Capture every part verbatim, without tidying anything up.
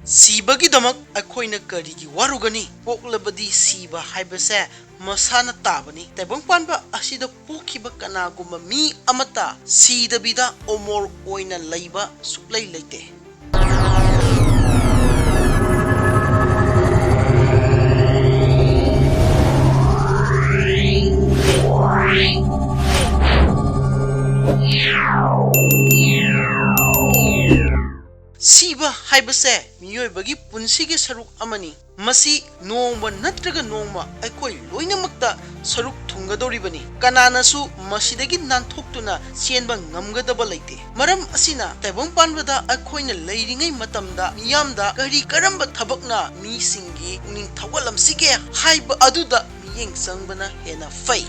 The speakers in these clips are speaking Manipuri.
ꯁꯤꯕꯒꯤꯗꯃꯛ ꯑꯩꯈꯣꯏꯅ ꯀꯔꯤꯒꯤ ꯋꯥꯔꯨꯒꯅꯤ? ꯄꯣꯛꯂꯕꯗꯤ ꯁꯤꯕ ꯍꯥꯏꯕꯁꯦ ꯃꯁꯥꯅ ꯇꯥꯕꯅꯤ꯫ ꯇꯥꯏꯕꯪꯄꯥꯟꯕ ꯑꯁꯤꯗ ꯄꯣꯛꯈꯤꯕ ꯀꯅꯥꯒꯨꯝꯕ ꯃꯤ ꯑꯃꯠꯇ ꯁꯤꯗꯕꯤꯗ ꯑꯃꯔ ꯑꯣꯏꯅ ꯂꯩꯕ ꯁꯨꯛꯂꯩ ꯂꯩꯇꯦ꯫ ꯁꯤꯕ ꯍꯥꯏꯕꯁꯦ ꯃꯤꯑꯣꯏꯕꯒꯤ ꯄꯨꯟꯁꯤꯒꯤ ꯁꯔꯨꯛ ꯑꯃꯅꯤ꯫ ꯃꯁꯤ ꯅꯣꯡꯃ ꯅꯠꯇ꯭ꯔꯒ ꯅꯣꯡꯃ ꯑꯩꯈꯣꯏ ꯂꯣꯏꯅꯃꯛꯇ ꯁꯔꯨꯛ ꯊꯨꯡꯒꯗꯧꯔꯤꯕꯅꯤ꯫ ꯀꯅꯥꯅꯁꯨ ꯃꯁꯤꯗꯒꯤ ꯅꯥꯟꯊꯣꯛꯇꯨꯅ ꯆꯦꯟꯕ ꯉꯝꯒꯗꯕ ꯂꯩꯇꯦ꯫ ꯃꯔꯝ ꯑꯁꯤꯅ ꯇꯥꯏꯕꯪꯄꯥꯟꯕꯗ ꯑꯩꯈꯣꯏꯅ ꯂꯩꯔꯤꯉꯩ ꯃꯇꯝꯗ ꯃꯤꯌꯥꯝꯗ ꯀꯔꯤ ꯀꯔꯝꯕ ꯊꯕꯛꯅ ꯃꯤꯁꯤꯡꯒꯤ ꯄꯨꯛꯅꯤꯡ ꯊꯧꯒꯠꯂꯝꯁꯤꯒꯦ ꯍꯥꯏꯕ ꯑꯗꯨꯗ ꯃꯤꯠꯌꯦꯡ ꯆꯪꯕꯅ ꯍꯦꯟꯅ ꯐꯩ꯫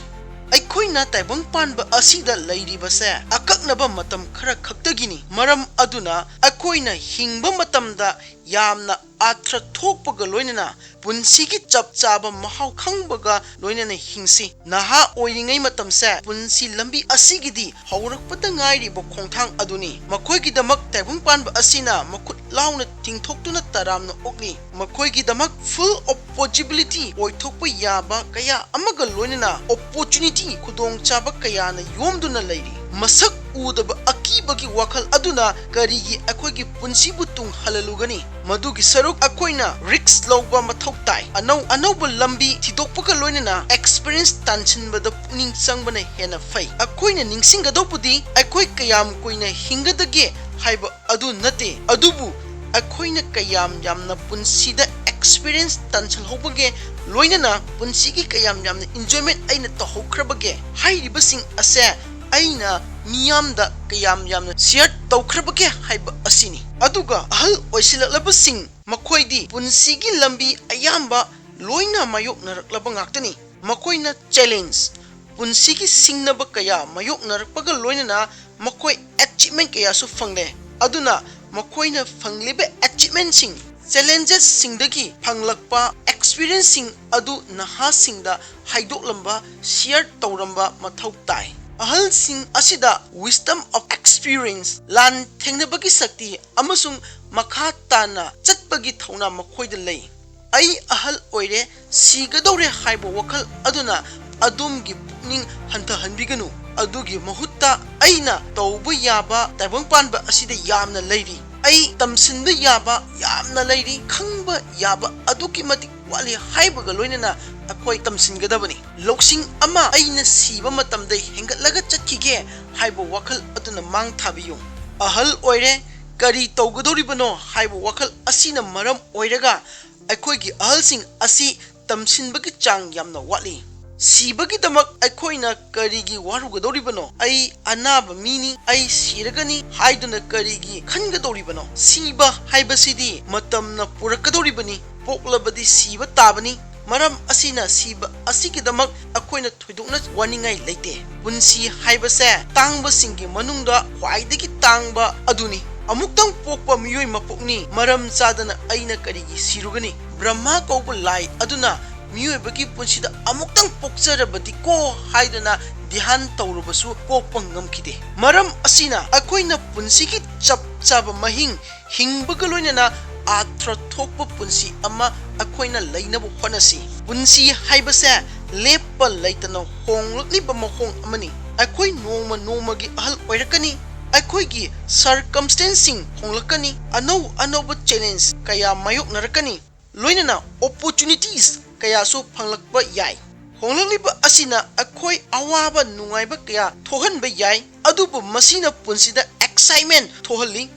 ꯑꯩꯈꯣꯏꯅ ꯇꯥꯏꯕꯪꯄꯥꯟꯕ ꯑꯁꯤꯗ ꯂꯩꯔꯤꯕꯁꯦ ꯑꯀꯛꯅꯕ ꯃꯇꯝ ꯈꯔ ꯈꯛꯇꯒꯤꯅꯤ꯫ ꯃꯔꯝ ꯑꯗꯨꯅ ꯑꯩꯈꯣꯏꯅ ꯍꯤꯡꯕ ꯃꯇꯝꯗ ꯌꯥꯝꯅ ꯑꯥꯊ꯭ꯔ ꯊꯣꯛꯄꯒ ꯂꯣꯏꯅꯅ ꯄꯨꯟꯁꯤꯒꯤ ꯆꯞ ꯆꯥꯕ ꯃꯍꯥꯎ ꯈꯪꯕꯒ ꯂꯣꯏꯅꯅ ꯍꯤꯡꯁꯤ꯫ ꯅꯍꯥ ꯑꯣꯏꯔꯤꯉꯩ ꯃꯇꯝꯁꯦ ꯄꯨꯟꯁꯤ ꯂꯝꯕꯤ ꯑꯁꯤꯒꯤꯗꯤ ꯍꯧꯔꯛꯄꯗ ꯉꯥꯏꯔꯤꯕ ꯈꯣꯡꯊꯥꯡ ꯑꯗꯨꯅꯤ꯫ ꯃꯈꯣꯏꯒꯤꯗꯃꯛ ꯇꯥꯏꯕꯪꯄꯥꯟꯕ ꯑꯁꯤꯅ ꯃꯈꯨꯠ ꯂꯥꯎꯅ ꯇꯤꯡꯊꯣꯛꯇꯨꯅ ꯇꯔꯥꯝꯅ ꯑꯣꯛꯂꯤ꯫ ꯃꯈꯣꯏꯒꯤꯗꯃꯛ full of possibility ꯑꯣꯏꯊꯣꯛꯄ ꯌꯥꯕ ꯀꯌꯥ ꯑꯃꯒ ꯂꯣꯏꯅꯅ opportunity, ꯈꯨꯗꯣꯡꯆꯥꯕ ꯀꯌꯥꯅ ꯌꯣꯝꯗꯨꯅ ꯂꯩꯔꯤ꯫ ꯃꯁꯛ ꯎꯗꯕ ꯑꯀꯤꯕꯒꯤ ꯋꯥꯈꯜ ꯑꯗꯨꯅ ꯀꯔꯤꯒꯤ ꯑꯩꯈꯣꯏꯒꯤ ꯄꯨꯟꯁꯤꯕꯨ ꯇꯨꯡ ꯍꯜꯍꯜꯂꯨꯒꯅꯤ? ꯃꯗꯨꯒꯤ ꯁꯔꯨꯛ ꯑꯩꯈꯣꯏꯅ risk ꯂꯧꯕ ꯃꯊꯧ ꯇꯥꯏ꯫ ꯑꯅꯧ ꯑꯅꯧꯕ ꯂꯝꯕꯤ ꯊꯤꯗꯣꯛꯄꯒ ꯂꯣꯏꯅꯅ experience ꯇꯥꯟꯁꯤꯟꯕꯗ ꯄꯨꯛꯅꯤꯡ ꯆꯪꯕꯅ ꯍꯦꯟꯅ ꯐꯩ꯫ ꯑꯩꯈꯣꯏꯅ ꯅꯤꯡꯁꯤꯡꯒꯗꯧꯕꯗꯤ ꯑꯩꯈꯣꯏ ꯀꯌꯥꯝ ꯀꯨꯏꯅ ꯍꯤꯡꯒꯗꯒꯦ ꯍꯥꯏꯕ ꯑꯗꯨ ꯅꯠꯇꯦ, ꯑꯗꯨꯕꯨ ꯑꯩꯈꯣꯏꯅ ꯀꯌꯥꯝ ꯌꯥꯝꯅ ꯄꯨꯟꯁꯤꯗ experience ꯇꯥꯟꯁꯤꯜꯍꯧꯕꯒꯦ, ꯂꯣꯏꯅꯅ ꯄꯨꯟꯁꯤꯒꯤ ꯀꯌꯥꯝ ꯌꯥꯝꯅ enjoyment ꯑꯩꯅ ꯇꯧꯍꯧꯈ꯭ꯔꯕꯒꯦ ꯍꯥꯏꯔꯤꯕꯁꯤꯡ ꯑꯁꯦ ꯑꯩꯅ ꯃꯤꯌꯥꯝꯗ ꯀꯌꯥꯝ ꯌꯥꯝꯅ share ꯇꯧꯈ꯭ꯔꯕꯒꯦ ꯍꯥꯏꯕ ꯑꯁꯤꯅꯤ꯫ ꯑꯗꯨꯒ ꯑꯍꯜ ꯑꯣꯏꯁꯤꯜꯂꯛꯂꯕꯁꯤꯡ ꯃꯈꯣꯏꯗꯤ ꯄꯨꯟꯁꯤꯒꯤ ꯂꯝꯕꯤ ꯑꯌꯥꯝꯕ ꯂꯣꯏꯅ ꯃꯥꯌꯣꯛꯅꯔꯛꯂꯕ ꯉꯥꯛꯇꯅꯤ꯫ ꯃꯈꯣꯏꯅ challenge, ꯄꯨꯟꯁꯤꯒꯤ ꯁꯤꯡꯅꯕ ꯀꯌꯥ ꯃꯥꯌꯣꯛꯅꯔꯛꯄꯒ ꯂꯣꯏꯅꯅ ꯃꯈꯣꯏ achievement ꯀꯌꯥꯁꯨ ꯐꯪꯂꯦ꯫ ꯑꯗꯨꯅ ꯃꯈꯣꯏꯅ ꯐꯪꯂꯤꯕ achievementꯁꯤꯡ, challengesꯁꯤꯡꯗꯒꯤ ꯐꯪꯂꯛꯄ experienceꯁꯤꯡ ꯑꯗꯨ ꯅꯍꯥꯁꯤꯡꯗ ꯍꯥꯏꯗꯣꯛꯂꯝꯕ, share ꯇꯧꯔꯝꯕ ꯃꯊꯧ ꯇꯥꯏ꯫ ꯑꯍꯜꯁꯤꯡ ꯑꯁꯤꯗ wisdom of experience, ꯂꯥꯟ ꯊꯦꯡꯅꯕꯒꯤ ꯁꯛꯇꯤ ꯑꯃꯁꯨꯡ ꯃꯈꯥ ꯇꯥꯅ ꯆꯠꯄ ꯆꯠꯄꯒꯤ ꯊꯧꯅꯥ ꯃꯈꯣꯏꯗ ꯂꯩ꯫ "ꯑꯩ ꯑꯍꯜ ꯑꯣꯏꯔꯦ, ꯁꯤꯒꯗꯧꯔꯦ" ꯍꯥꯏꯕ ꯋꯥꯈꯜ ꯑꯗꯨꯅ ꯑꯗꯣꯝꯒꯤ ꯄꯨꯛꯅꯤꯡ ꯍꯟꯊꯍꯟꯕꯤꯒꯅꯨ꯫ ꯑꯗꯨꯒꯤ ꯃꯍꯨꯠꯇ ꯑꯩꯅ ꯇꯧꯕ ꯌꯥꯕ ꯇꯥꯏꯕꯪ ꯄꯥꯟꯕ ꯑꯁꯤꯗ ꯌꯥꯝꯅ ꯂꯩꯔꯤ, ꯑꯩ ꯇꯝꯁꯤꯟꯕ ꯌꯥꯕ ꯌꯥꯝꯅ ꯂꯩꯔꯤ, ꯈꯪꯕ ꯌꯥꯕ ꯑꯗꯨꯛꯀꯤ ꯃꯇꯤꯛ ꯋꯥꯠꯂꯤ ꯍꯥꯏꯕꯒ ꯂꯣꯏꯅꯅ ꯑꯩꯈꯣꯏ ꯇꯝꯁꯤꯟꯒꯗꯕꯅꯤ꯫ ꯂꯧꯁꯤꯡ ꯑꯃ ꯑꯩꯅ ꯁꯤꯕ ꯃꯇꯝꯗ ꯍꯦꯟꯒꯠꯂꯒ ꯆꯠꯈꯤꯒꯦ ꯍꯥꯏꯕ ꯋꯥꯈꯜ ꯑꯗꯨꯅ ꯃꯥꯡ ꯊꯥꯕꯤꯌꯨ꯫ "ꯑꯍꯜ ꯑꯣꯏꯔꯦ, ꯀꯔꯤ ꯇꯧꯒꯗꯧꯔꯤꯕꯅꯣ" ꯍꯥꯏꯕ ꯋꯥꯈꯜ ꯑꯁꯤꯅ ꯃꯔꯝ ꯑꯣꯏꯔꯒ ꯑꯩꯈꯣꯏꯒꯤ ꯑꯍꯜꯁꯤꯡ ꯑꯁꯤ ꯇꯝꯁꯤꯟꯕꯒꯤ ꯆꯥꯡ ꯌꯥꯝꯅ ꯋꯥꯠꯂꯤ꯫ ꯁꯤꯕꯒꯤꯗꯃꯛ ꯑꯩꯈꯣꯏꯅ ꯀꯔꯤꯒꯤ ꯋꯥꯔꯨꯒꯗꯧꯔꯤꯕꯅꯣ? "ꯑꯩ ꯑꯅꯥꯕ ꯃꯤꯅꯤ, ꯑꯩ ꯁꯤꯔꯒꯅꯤ" ꯍꯥꯏꯗꯨꯅ ꯀꯔꯤꯒꯤ ꯈꯟꯒꯗꯧꯔꯤꯕꯅꯣ? ꯁꯤꯕ ꯍꯥꯏꯕꯁꯤꯗꯤ ꯃꯇꯝꯅ ꯄꯨꯔꯛꯀꯗꯧꯔꯤꯕꯅꯤ, ꯄꯣꯛꯂꯕꯗꯤ ꯁꯤꯕ ꯇꯥꯕꯅꯤ꯫ ꯃꯔꯝ ꯑꯁꯤꯅ ꯁꯤꯕ ꯑꯁꯤꯒꯤꯗꯃꯛ ꯑꯩꯈꯣꯏꯅ ꯊꯣꯏꯗꯣꯛꯅ ꯋꯥꯅꯤꯡꯉꯥꯏ ꯂꯩꯇꯦ꯫ ꯄꯨꯟꯁꯤ ꯍꯥꯏꯕꯁꯦ ꯇꯥꯡꯕꯁꯤꯡꯒꯤ ꯃꯅꯨꯡꯗ ꯈ꯭ꯋꯥꯏꯗꯒꯤ ꯇꯥꯡꯕ ꯑꯗꯨꯅꯤ꯫ ꯑꯃꯨꯛꯇꯪ ꯄꯣꯛꯄ ꯃꯤꯑꯣꯏ ꯃꯄꯣꯛꯅꯤ꯫ ꯃꯔꯝ ꯆꯥꯗꯅ ꯑꯩꯅ ꯀꯔꯤꯒꯤ ꯁꯤꯔꯨꯒꯅꯤ? ꯕ꯭ꯔꯍ꯭ꯃꯥ ꯀꯧꯕ ꯂꯥꯏ ꯑꯗꯨꯅ ꯃꯤꯑꯣꯏꯕꯒꯤ ꯄꯨꯟꯁꯤꯗ "ꯑꯃꯨꯛꯇꯪ ꯄꯣꯛꯆꯔꯕꯗꯤꯀꯣ" ꯍꯥꯏꯗꯨꯅ ꯙ꯭ꯌꯥꯟ ꯇꯧꯔꯕꯁꯨ ꯄꯣꯛꯄ ꯉꯝꯈꯤꯗꯦ꯫ ꯃꯔꯝ ꯑꯁꯤꯅ ꯑꯩꯈꯣꯏꯅ ꯄꯨꯟꯁꯤꯒꯤ ꯆꯞ ꯆꯥꯕ ꯃꯍꯤꯡ, ꯍꯤꯡꯕꯒ ꯂꯣꯏꯅꯅ ꯑꯥꯔꯊ ꯊꯣꯛꯄ ꯄꯨꯟꯁꯤ ꯑꯃ ꯑꯩꯈꯣꯏꯅ ꯂꯩꯅꯕ ꯍꯣꯠꯅꯁꯤ꯫ ꯄꯨꯟꯁꯤ ꯍꯥꯏꯕꯁꯦ ꯂꯦꯞꯄ ꯂꯩꯇꯅ ꯍꯣꯡꯂꯛꯂꯤꯕ ꯃꯑꯣꯡ ꯑꯃꯅꯤ꯫ ꯑꯩꯈꯣꯏ ꯅꯣꯡꯃ ꯅꯣꯡꯃꯒꯤ ꯑꯍꯜ ꯑꯣꯏꯔꯛꯀꯅꯤ꯫ ꯑꯩꯈꯣꯏꯒꯤ ꯁꯔꯀꯝꯁꯇꯦꯟꯁꯁꯤꯡ ꯍꯣꯡꯂꯛꯀꯅꯤ꯫ ꯑꯅꯧ ꯑꯅꯧꯕ ꯆꯦꯂꯦꯟꯖ ꯀꯌꯥ ꯃꯥꯌꯣꯛꯅꯔꯛꯀꯅꯤ꯫ ꯂꯣꯏꯅꯅ ꯑꯣꯄꯣꯔꯆꯨꯅꯤꯇꯤꯁ ꯀꯌꯥꯁꯨ ꯐꯪꯂꯛꯄ ꯌꯥꯏ꯫ ꯍꯣꯡꯂꯛꯂꯤꯕ ꯑꯁꯤꯅ ꯑꯩꯈꯣꯏ ꯑꯋꯥꯕ ꯅꯨꯡꯉꯥꯏꯕ ꯀꯌꯥ ꯊꯣꯛꯍꯟꯕ ꯌꯥꯏ, ꯑꯗꯨꯕꯨ ꯃꯁꯤꯅ ꯄꯨꯟꯁꯤꯗ ꯑꯦꯛꯁꯥꯏꯠꯃꯦꯟ ꯊꯣꯛꯍꯜꯂꯤ꯫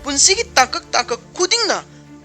ꯄꯨꯟꯁꯤꯒꯤ ꯇꯥꯡꯀꯛ ꯇꯥꯡꯀꯛ ꯈꯨꯗꯤꯡꯅ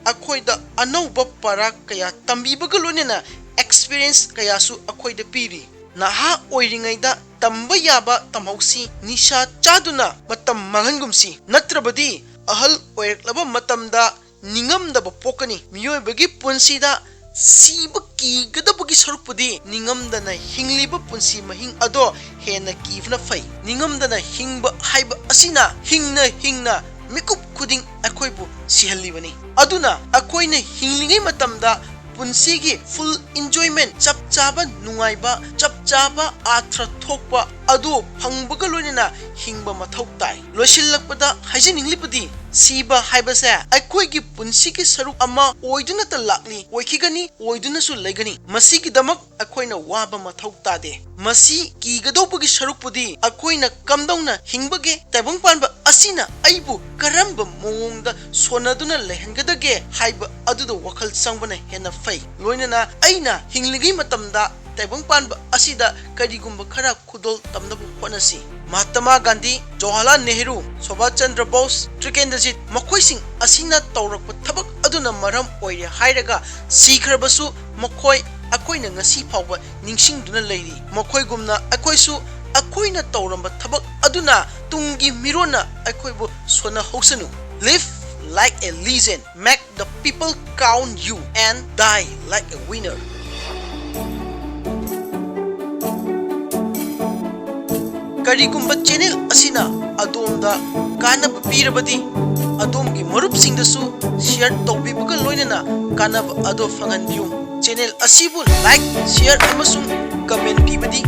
ꯑꯩꯈꯣꯏꯗ ꯑꯅꯧꯕ ꯄꯔꯥ ꯀꯌꯥ ꯇꯝꯕꯤꯕꯒ ꯂꯣꯏꯅꯅ ꯑꯦꯛꯁꯄꯤꯔꯤꯌꯦꯟꯁ ꯀꯌꯥꯁꯨ ꯑꯩꯈꯣꯏꯗ ꯄꯤꯔꯤ꯫ ꯅꯍꯥ ꯑꯣꯏꯔꯤꯉꯩꯗ ꯇꯝꯕ ꯌꯥꯕ ꯇꯝꯍꯧꯁꯤ, ꯅꯤꯁꯥ ꯆꯥꯗꯨꯅ ꯃꯇꯝ ꯃꯥꯡꯍꯟꯒꯨꯝꯁꯤ, ꯅꯠꯇ꯭ꯔꯕꯗꯤ ꯑꯍꯜ ꯑꯣꯏꯔꯛꯂꯕ ꯃꯇꯝꯗ ꯅꯤꯡꯉꯝꯗꯕ ꯄꯣꯛꯀꯅꯤ꯫ ꯃꯤꯑꯣꯏꯕꯒꯤ ꯄꯨꯟꯁꯤꯗ ꯁꯤꯕ ꯀꯤꯒꯗꯕꯒꯤ ꯁꯔꯨꯛꯄꯨꯗꯤ ꯅꯤꯡꯉꯝꯗꯅ ꯍꯤꯡꯂꯤꯕ ꯄꯨꯟꯁꯤ ꯃꯍꯤꯡ ꯑꯗꯣ ꯍꯦꯟꯅ ꯀꯤꯕꯅ ꯐꯩ꯫ ꯅꯤꯡꯉꯝꯗꯅ ꯍꯤꯡꯕ ꯍꯥꯏꯕ ꯑꯁꯤꯅ ꯍꯤꯡꯅ ꯍꯤꯡꯅ ꯃꯤꯀꯨꯞ ꯈꯨꯗꯤꯡ ꯑꯩꯈꯣꯏꯕꯨ ꯁꯤꯍꯜꯂꯤꯕꯅꯤ꯫ ꯑꯗꯨꯅ ꯑꯩꯈꯣꯏꯅ ꯍꯤꯡꯂꯤꯉꯩ ꯃꯇꯝꯗ ꯄꯨꯟꯁꯤꯒꯤ ꯐꯨꯜ ꯏꯟꯖꯣꯏꯃꯦꯟ, ꯆꯞ ꯆꯥꯕ ꯅꯨꯡꯉꯥꯏꯕ, ꯆꯞ ꯆꯥꯕ ꯑꯥꯔꯊ ꯊꯣꯛꯄ ꯑꯗꯨ ꯐꯪꯕꯒ ꯂꯣꯏꯅꯅ ꯍꯤꯡꯕ ꯃꯊꯧ ꯇꯥꯏ꯫ ꯂꯣꯏꯁꯤꯜꯂꯛꯄꯗ ꯍꯥꯏꯖꯅꯤꯡꯂꯤꯕꯗꯤ, ꯁꯤꯕ ꯍꯥꯏꯕꯁꯦ ꯑꯩꯈꯣꯏꯒꯤ ꯄꯨꯟꯁꯤꯒꯤ ꯁꯔꯨꯛ ꯑꯃ ꯑꯣꯏꯗꯨꯅꯇ ꯂꯥꯛꯂꯤ, ꯑꯣꯏꯈꯤꯒꯅꯤ, ꯑꯣꯏꯗꯨꯅꯁꯨ ꯂꯩꯒꯅꯤ꯫ ꯃꯁꯤꯒꯤꯗꯃꯛ ꯑꯩꯈꯣꯏꯅ ꯋꯥꯕ ꯃꯊꯧ ꯇꯥꯗꯦ꯫ ꯃꯁꯤ ꯀꯤꯒꯗꯧꯕꯒꯤ ꯁꯔꯨꯛꯄꯨꯗꯤ ꯑꯩꯈꯣꯏꯅ ꯀꯝꯗꯧꯅ ꯍꯤꯡꯕꯒꯦ, ꯇꯥꯏꯕꯪꯄꯥꯟꯕ ꯑꯁꯤꯅ ꯑꯩꯕꯨ ꯀꯔꯝꯕ ꯃꯑꯣꯡꯗ ꯁꯣꯟꯅꯗꯨꯅ ꯂꯩꯍꯟꯒꯗꯒꯦ ꯍꯥꯏꯕ ꯑꯗꯨꯗ ꯋꯥꯈꯜ ꯆꯪꯕꯅ ꯍꯦꯟꯅ ꯐꯩ꯫ ꯂꯣꯏꯅꯅ ꯑꯩꯅ ꯍꯤꯡꯂꯤꯉꯩ ꯃꯇꯝꯗ ꯇꯥꯏꯕꯪꯄꯥꯟꯕ ꯑꯁꯤꯗ ꯀꯔꯤꯒꯨꯝꯕ ꯈꯔ ꯈꯨꯗꯣꯜ ꯇꯝꯅꯕ ꯍꯣꯠꯅꯁꯤ꯫ ꯃꯍꯥꯇꯃꯥ ꯒꯥꯟꯙꯤ, ꯖꯋꯥꯍꯔꯂꯥꯜ ꯅꯦꯍꯔꯨ, ꯁꯨꯚꯥꯁ ꯆꯟꯗ꯭ꯔ ꯕꯣꯁ, ꯇ꯭ꯔꯤꯀꯦꯟꯗ꯭ꯔꯖꯤꯠ, ꯃꯈꯣꯏꯁꯤꯡ ꯑꯁꯤꯅ ꯇꯧꯔꯛꯄ ꯊꯕꯛ ꯑꯗꯨꯅ ꯃꯔꯝ ꯑꯣꯏꯔꯦ ꯍꯥꯏꯔꯒ ꯁꯤꯈ꯭ꯔꯕꯁꯨ ꯃꯈꯣꯏ ꯑꯩꯈꯣꯏꯅ ꯉꯁꯤ ꯐꯥꯎꯕ ꯅꯤꯡꯁꯤꯡꯗꯨꯅ ꯂꯩꯔꯤ꯫ ꯃꯈꯣꯏꯒꯨꯝꯅ ꯑꯩꯈꯣꯏꯁꯨ ꯑꯩꯈꯣꯏꯅ ꯇꯧꯔꯝꯕ ꯊꯕꯛ ꯑꯗꯨꯅ ꯇꯨꯡꯒꯤ ꯃꯤꯔꯣꯟꯅ ꯑꯩꯈꯣꯏꯕꯨ ꯁꯣꯟꯅꯍꯧꯁꯅꯨ꯫ Live like a legend, make the people count you and die like a winner. ꯀꯔꯤꯒꯨꯝꯕ ꯆꯦꯅꯦꯜ ꯑꯁꯤꯅ ꯑꯗꯣꯝꯗ ꯀꯥꯟꯅꯕ ꯄꯤꯔꯕꯗꯤ, ꯑꯗꯣꯝꯒꯤ ꯃꯔꯨꯞꯁꯤꯡꯗꯁꯨ ꯁꯤꯌꯔ ꯇꯧꯕꯤꯕꯒ ꯂꯣꯏꯅꯅ ꯀꯥꯟꯅꯕ ꯑꯗꯨ ꯐꯪꯍꯟꯕꯤꯌꯨ꯫ ꯆꯦꯅꯦꯜ ꯑꯁꯤꯕꯨ ꯂꯥꯏꯛ, ꯁꯤꯌꯔ ꯑꯃꯁꯨꯡ ꯀꯃꯦꯟ ꯄꯤꯕꯗꯤ